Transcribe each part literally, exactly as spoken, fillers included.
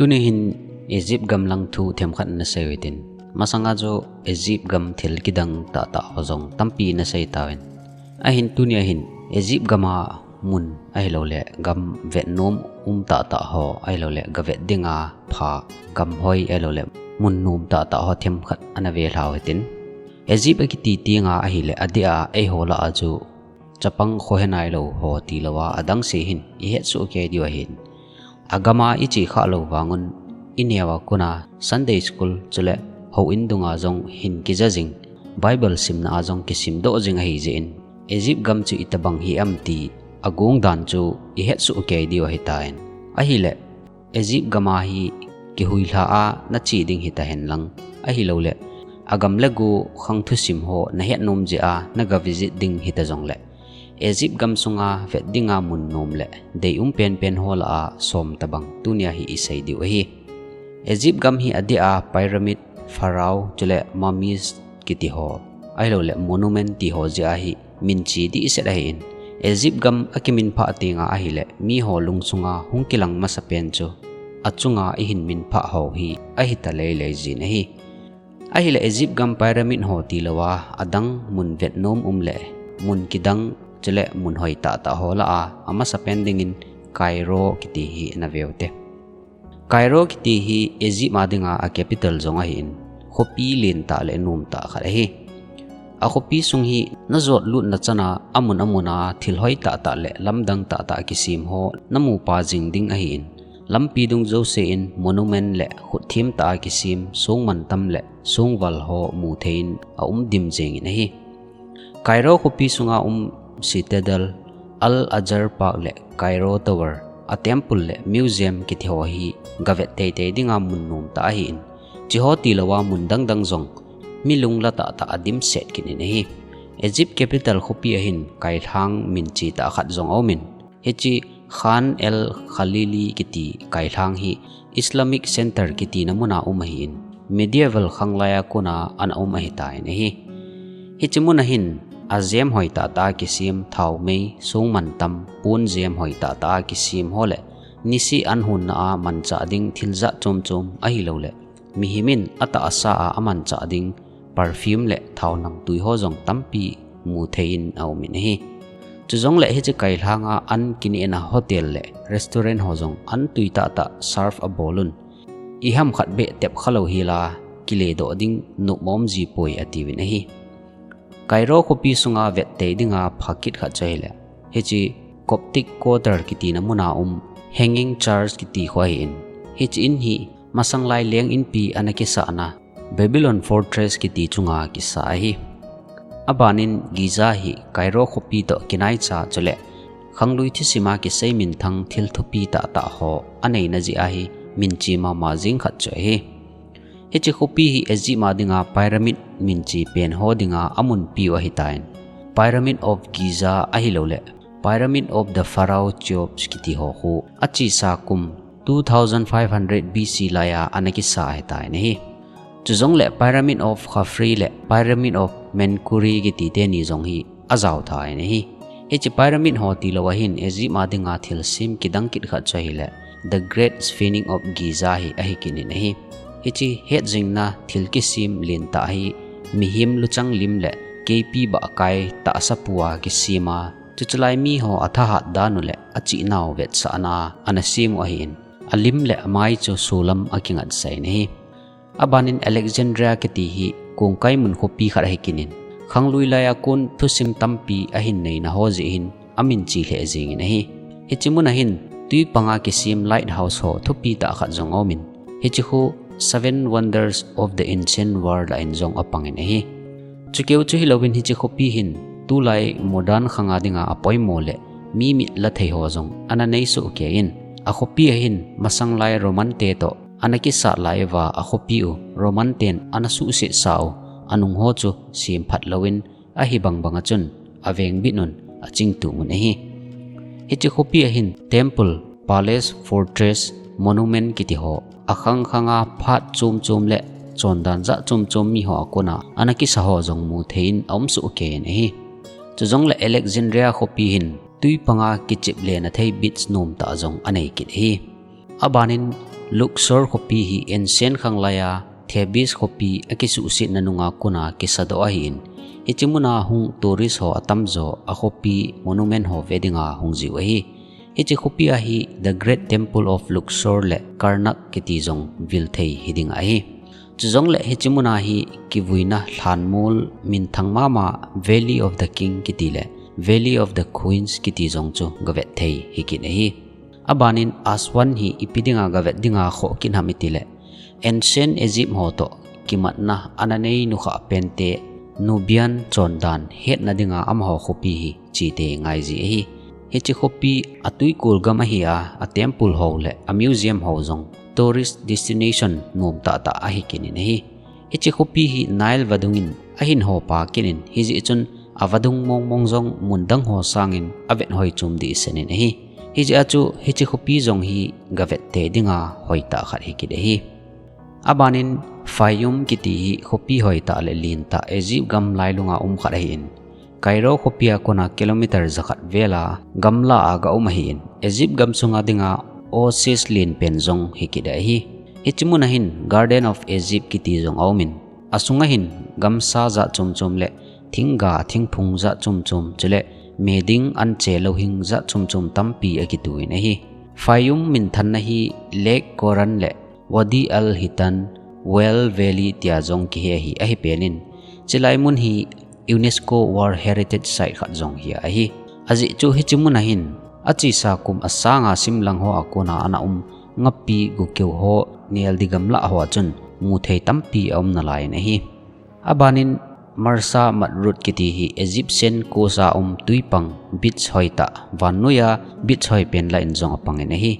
Tuni hin Egypt gam lang thu themkhat nasei u hitin. Masanga chu Egypt gam thil kidang tahtah ho jong tampi nasei tauvin. Ahin tunia hin Egypt gam a mun ahilouleh gam vetnom um tahtah ho ahilouleh gavet dinga pha gam hoi ahilouleh mun nom tahtah ho themkhat ana ve lhau hitin. Egypt akiti tenga ahileh adeh a eiho lah a chu chapang khohe nailou ho tilou a adang se hin ihetsoh kei diu ahin. Agam a iche khah lou vangun ineo a kona Sunday school chule houin dunga jong hin kija jing, Bible simna a jong kisimdoh jing ahijeh in Egypt gam chu itobang hi am ti agong dan chu ihetsoh kei diu ahitan. Ahileh Egypt gam a hi kihuilha a nache ding hitahen lang ahilouleh agam le go khang thusim ho nahet nom jeh a naga visit ding hita jongleh Egypt gam sunga vet dinga mun nom le deium penpen ho lah a som tobang tunia hi isei diu ahi. Egypt gam hi adeh a pyramid, pharaoh chule mummies kiti ho ahilouleh monument ti ho jeh a hi minche dehset ahin. Egypt gam akiminphah tenga ahileh miho lungsunga hung kilang masapen chu achunga ihin minphah ho hi ahita leilei jin ahi. Ahileh Egypt gam pyramid ho tilou a adang mun vetnom um le mun kidang chule mun hoi tahtah ho lah a amasapen dingin Cairo kiti hi nave ute. Cairo kiti hi Egypt a dinga a capital jong ahin, khopi lentah le nomtah khat ahi. Akhopi sung hi najot lutna chana amun amun a thil hoi tahtah le lamdang tahtah kisem ho namupa jing ding ahin, lampi dung jouse in monument le khut themtah a kisem songmantam le songval ho muthei in aum dim jengin ahi. Cairo khopi sunga um Citadel, Al Azhar Park le Cairo Tower, a temple le museum kiti ho hi gavet teitei dinga mun nomtah ahin, hiche ho tilou a mun dangdang jong mi lungla tahtah adimset kit in ahi. Egypt capital khopi a hin kailhang minche tah khat jong aumin, hiche Khan el Khalili kiti kailhang hi Islamic Center kitina muna um ahin, medieval khanglai a kona ana um ahitan ahi. Hiche mun a hin ajem hoi tahtah a kisem thaomei, songmantam, pon jem hoi tahtah a kisem ho le niseh an honna a manchah ding thil jat chomchom ahilouleh mihem in atahsa a amanchah ding perfume le thao nangtui ho jong tampi muthei in aumin ahi. Chujongleh hiche kailhanga an kinehna hotel le restaurant ho jong an tui tahtah serve abol un, iham khat beh tep khalou hila kiledoh ding nopmom jipoi atiuvin ahi. Cairo khopi sunga vettei dinga phakit khat chu ahileh hiche Coptic Quarter kitina muna um Hanging Church kiti kho ahin, hiche in hi masanglai leng inpi ana kisahna Babylon Fortress kiti chunga kisa ahi. Abanin Giza hi Cairo khopi toh kinaicha chule khanglui thusim a kisei minthang thil thupi tahtah ho aneina jeh a hi minche mama jeng khat chu ahi. Hiche khopi hi Egypt a dinga pyramid minche pen ho dinga amunpiu ahitan, Pyramid of Giza ahilouleh Pyramid of the Pharaoh Cheops kiti ho khu achesa kum two thousand five hundred B C laiya ana kisa ahitan ahi. Chujongleh Pyramid of Khafre le Pyramid of Menkaure kiti teni jong hi ajao tha in ahi. Hiche pyramid ho tilou a hin Egypt a dinga thilsem kidang kit khat chu ahileh The Great Sphinx of Giza hi ahi kit in ahi. Hiche hetjingna thil kisem lentah hi mihem luchang lim le keipi bahkai tahsa pua kisem a, chuche lai miho athahat dan u le achihnau vetsahna a ana sem u ahin, alim le amai chu solam akingatsah in ahi. Abanin Alexandria kiti hi kongkai mun khopi khat ahi kit in, khanglui laiya kon thusim tampi ahin neina ho jeh hin aminche lheh jengin ahi. Hiche mun a hin twi panga kisem lighthouse ho thupi tah khat jong aumin, hiche khu Seven Wonders of the Ancient World a in jong apangin ahi. Chukeu chu hilouvin hiche khopi hin tulai modern khanga dinga apoimo le mi mit la thei ho jong ana neisoh kei in, akhopi a hin masanglai Roman te toh ana kisat lai uva akhopi u Roman ten ana suhsetsa u anung ho chu semphat louvin ahi bangbang a chun avengbit un achingtum un ahi. Hiche khopi a hin temple, palace, fortress, monument kiti ho akhang khanga phat chom chom le chondan jat chom chom miho a kona ana kisa ho jong muthei in aumsoh kei in ahi. Chujongleh Alexandria khopi hin twi panga kichep lena thei beach nomtah jong anei kit ahi. Abanin Luxor khopi hi ancient khanglai a Thebes khopi akisuhsetna nunga kona kisadoh ahin, hiche muna hung tourist ho atamjo a khopi monument ho ve dinga hung jiu ahi. Hiche khopi a hi The Great Temple of Luxor le Karnak kiti jong vil thei hiding ahi. Chujongle hiche muna hi kivuina lhanmol minthang mama Valley of the King kiti le Valley of the Queens kiti jong chu gavet thei hikit ahi. Abanin Aswan hi ipi dinga gavet dinga khoh kit ham itile, ancient Egypt ho toh kimatna ana nei nukhah pente Nubian chondan hetna dinga amaho khopi hi chete ngaiji ahi. Hiche khopi a tuikul gam ahi a, a temple ho le a museum ho jong tourist destination nom tahtah ahi kit in ahi. Hiche khopi hi Nile vadung in ahin hopa kit in, hijeh chun a vadung mongmong jong mun dang ho sangin avet hoi chom dehset in ahi. Hijeh a chu hiche khopi jong hi gavet te dinga hoitah khat hikit ahi. Abanin Faiyum kiti hi khopi hoitah le lentah Egypt gam lailunga um khat ahin, Cairo khopi a kona kilometer jakhat vel a gamla a ga um ahin, Egypt gamsunga dinga oasis lenpen jong hikit ahi. Hiche muna hin Garden of Egypt kiti jong aumin, asunga hin gamsa jat chomchom le thingga thingphung jat chomchom chule meding anche louhing jat chomchom tampi akituin ahi. Faiyum minthanna hi Lake Koran le Wadi al-Hitan, Whale Valley tia jong kihe ahi, ahipenin chulai mun hi UNESCO World Heritage Site khat jong hi ahi. Ajeh chu hiche muna hin achesa kum asanga simlang hoa kona ana um ngapi gukeu ho neldi gamla hoa chun muthei tampi aum nalaiyin ahi. Abanin Marsa Matruh kiti hi Egyptian coast a um tuipang beach hoitah, vannoiya beach hoipen lah in jong apangin ahi.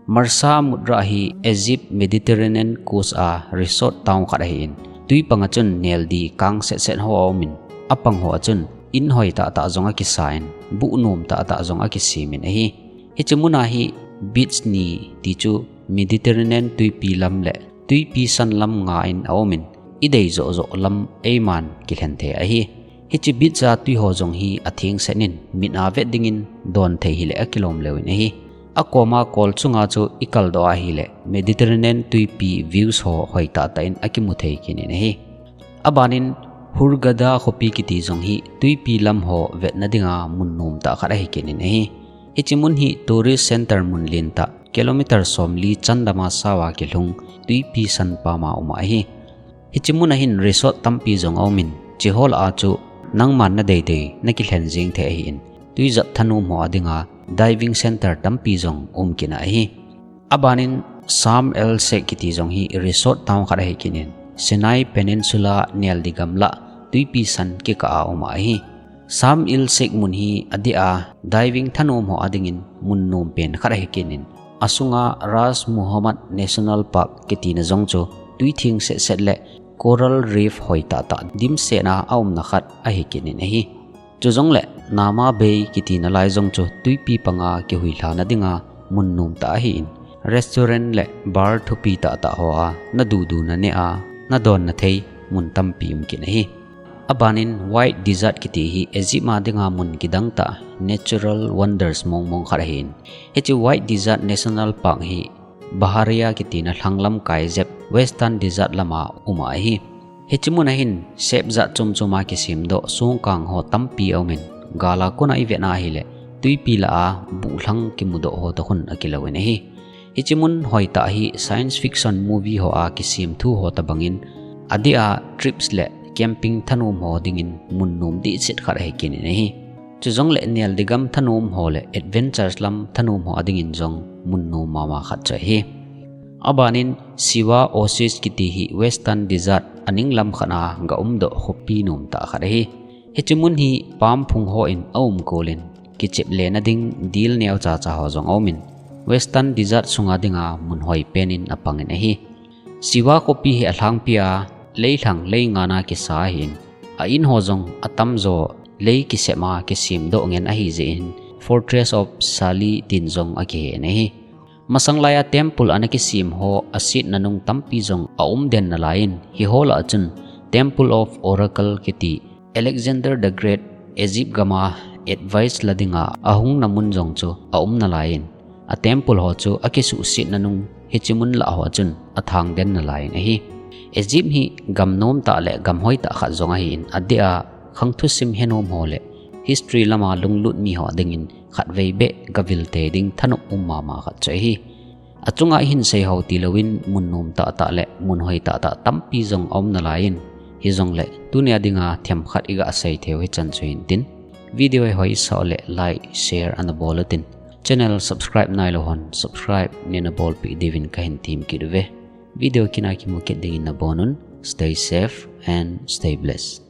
Marsa Matruh hi Egypt Mediterranean coast a resort town khat ahin, tuipang a chun neldi kang setset ho aumin, apang hoa chun in hoitahtah jong akisan, buh nom tahtah jong akisemin ahi. Hiche muna hi beach ni ti chu Mediterranean tuipi lam le tuipi san lam nga in aumin, idei johjoh lam eiman kilhen thei ahi. Hiche beach a twi ho jong hi athengset in, mit a vet dingin don thei hile akilom leuvin ahi. Akoma kol chunga chu ikaldoh ahile Mediterranean tuipi views ho hoitahtah in akimu thei kit in ahi. Abanin Hurghada khopi kiti jong hi tuipi lam ho vetna dinga mun nomtah khat ahi kit in ahi. Hiche mun hi tourist center mun lentah, kilometer somli chandama sao a kilhung tuipi sanpama uma ahi. Hiche muna hin resort tampi jong aumin, hicheho lah a chu nangman nadeidei nakilhen jeng thei ahin, twijat thanom ho a dinga diving center tampi jong um kit in ahi. Abanin Sharm el Sheikh kiti jong hi resort town khat ahi kit in, Sinai Peninsula neldi gamla tuipi san kikah a uma ahi. Sharm el Sheikh mun hi adeh a diving thanom ho a dingin mun nompen khat ahi kit in, asunga Ras Muhammad National Park kitina jong chu twi thengsetset le coral reef hoitahtah dimsetna aumna khat ahi kit in ahi. Chujongle Nama Bay kitina lai jong chu twipi panga kihuilhana dinga mun nomtah ahin, restaurant le bar thupi tahtah hoa nadudu naneh a nadon nathei mun tampi um kit in ahi. Abanin White Desert kiti hi Egypt a dinga mun kidangtah, natural wonders mongmong khat ahin, hiche White Desert National Park hi Bahariya kitina lhanglam kai jep Western Desert lama uma ahi. Hiche muna hin sep jat chomchoma kisemdoh songkang ho tampi aumin, gal a kona ivetna ahile twipi lah a buhlhang kimudoh ho toh khun akilouvin ahi. Hiche mun hoitah hi science fiction movie hoa kisemthu ho tobangin, adeh a trips le camping thanom ho dingin mun nom dehset khat ahi kit in ahi. Chujongle neldi gam thanom ho le adventures lam thanom ho a dingin jong mun nom mama khat chu ahi. Abanin Siwa Oasis kiti hi Western Desert aninglam khat a ga umdoh khopi nomtah khat ahi. Hiche mun hi palm phung hon aumkol in, kicheplena ding dil neochacha ho jong aumin, Western Desert sunga dinga mun hoipen in apangin ahi. Siwa khopi hi alhangpia leilhang leingana kisa ahin, a in ho jong atamjo lei kisema kisemdoh ngen ahijeh in Fortress of Salih tin jong akihen ahi. Masanglai a temple ana kisem ho asetna nung tampi jong aumden nalaiyin, hiho lah a chun Temple of Oracle kiti Alexander the Great Egypt gama advice la dinga ahungna mun jong chu aum nalaiyin, A temple ho chu akisuhsetna nung hiche mun lah ho chun athangden nalai in ahi. Egypt hi gam nomtah le gam hoitah khat jong ahin, adeh a khang thusim henom ho le history lama lunglut mi ho dingin khatvei beh gavil tei ding thanop um mama khat chu ahi. Achunga ihin seihou tilouvin mun nomtah tah le mun hoitah tah tampi jong aum nalai in, hijongle tunia dinga themkhat iga sei theiu hichan chu hintin. Video hi hoisah le like, share ana bol utin. Channel subscribe nailou hon subscribe neina bolpeh diuvin kahin tem kit uve. Video kit a kimu kit dingin nabonun stay safe and stay blessed.